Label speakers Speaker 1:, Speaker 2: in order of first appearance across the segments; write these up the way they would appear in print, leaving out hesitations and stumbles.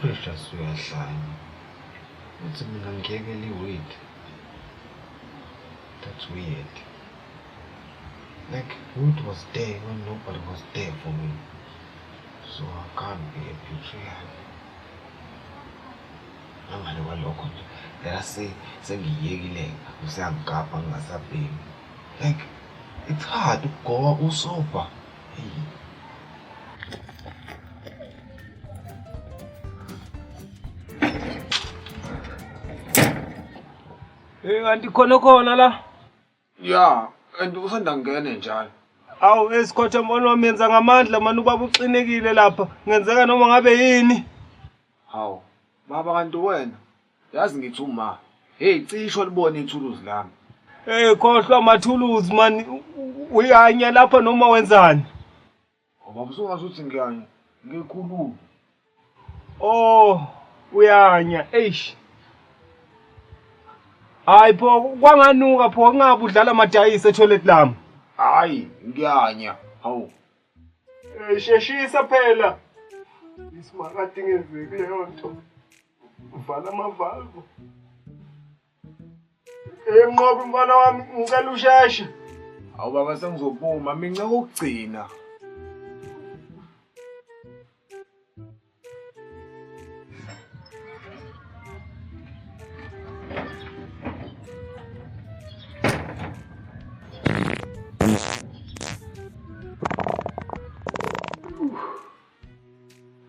Speaker 1: Precious uyahlanya. Uthi mina ngiyekele i-weed. That's weird. Like, Ruth was there when nobody was there for me. So I can't be a betrayal. Nangale kwalokho nje, phela sengiyekile useyangigabha ngingasabhemi. Like, it's hard ukugowa usoba. Hey.
Speaker 2: Hey, kanti khona khona la.
Speaker 1: Yeah, and usanda ngene njalo.
Speaker 2: Awu esikhotha mfana wami yenza ngamandla mani ubaba uxinekile lapha. Ngenzeka noma ngabe yini.
Speaker 1: Hawu, baba kanti wena yazi ngithi uma hey cisho libone ithuluzi lami.
Speaker 2: Hey khohlwa amathuluzi mani uyanya lapha noma wenzani?
Speaker 1: Ngoba usungathi uthi ngiyanya ngikhuluma.
Speaker 2: Oh, uyanya. Eish. Hayi pho kwanganuka pho kungabe udlala amadayisi etoilet lami.
Speaker 1: Hayi, ngiyanya. Hawu.
Speaker 2: Eh sheshisa phela. Isimakade ingenzeki leyo nto. Vala amavalvo. Eh Mnqobi mfana wami ngicela usheshe.
Speaker 1: Hawu baba sengizophuma mince kokugcina.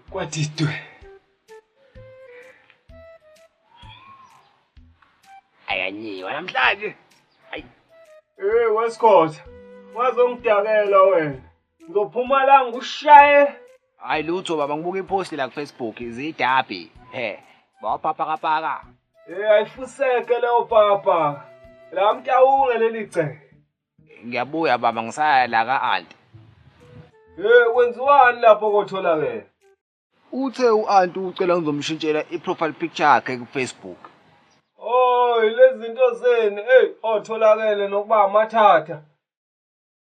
Speaker 2: Kwathi dwe.
Speaker 3: Ayanyiwa namhlanje. Hayi.
Speaker 2: Hey Westcott, wazongidakela wena. Ngizophuma la ngikushaye.
Speaker 3: Hayi lutho baba ngibuka ipost la ku Facebook zidabi. He. Bawaphaphakapaka.
Speaker 2: Hey ayifuseke leyo papa. La mtawunge leli gceke.
Speaker 3: Ngiyabuya baba ngisaya la ka auntie.
Speaker 2: Hey kwenziwani lapho kotholakele?
Speaker 3: Uthe u-auntie ucela ngizomshintshela i-profile picture yakhe ku-Facebook.
Speaker 2: Oh, lezi zinto zenu, hey, otholakele nokuba amathatha.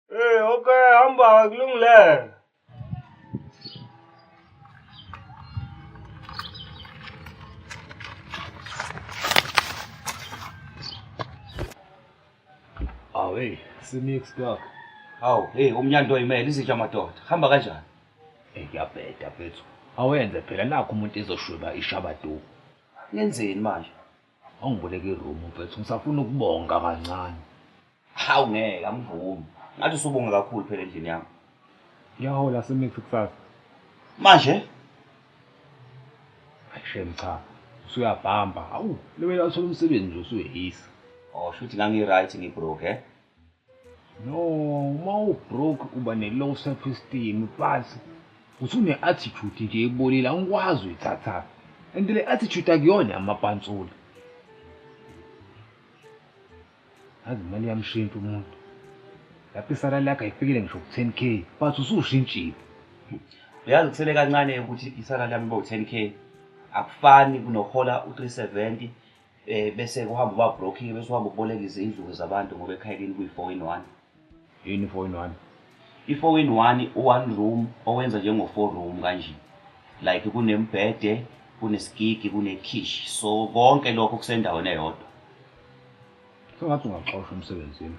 Speaker 2: Hey, okay, hamba kulungile.
Speaker 4: Awu hey, simix dog.
Speaker 5: Hawu, hey umnyando oyimele izinja madoda. Hamba kanjani?
Speaker 4: Hey kuyabheda mfethu. Awenze phela nakho umuntu ezoshweba ishabadu.
Speaker 5: Yenzeni manje?
Speaker 4: Awungiboleka iroom mfethu, ngisafuna ukubonga kancane.
Speaker 5: Hawu ngeke angivumi. Ngathi usubonga kakhulu phela endlini yami.
Speaker 4: Ngiyahola simix kusasa.
Speaker 5: Manje?
Speaker 4: Hayi shem cha. Usuyabhamba. Awu, lewena uthola umsebenzi nje usuyeyisa.
Speaker 5: Oh, shuthi ngangi right ngibroke eh?
Speaker 4: No, uma ubroke uba ne-low self esteem but usune-attitude nje ebolile awukwazi uyithatha. And le attitude akuyona amapantsula. Yazi imali iyamshintsha umuntu. Lapho isalari lakhe ayifikile ngisho ku-10K but usushintshile.
Speaker 5: Uyazi kusele kancane ukuthi isalari yami ibe u-10K. Akufani kunohola u-370 bese kuhamba uba broke bese uhamba uboleka izindlu zabantu ngoba ekhaya kini kuyi-4 in 1.
Speaker 4: Yini 4 in 1?
Speaker 5: I-4 in 1 u-one room owenza njengo-4 room kanje. Like kunembhede, kunesigigi, kunekhishi. So konke lokho kusendaweni eyodwa.
Speaker 4: Sengathi ungaxoshwa emsebenzini.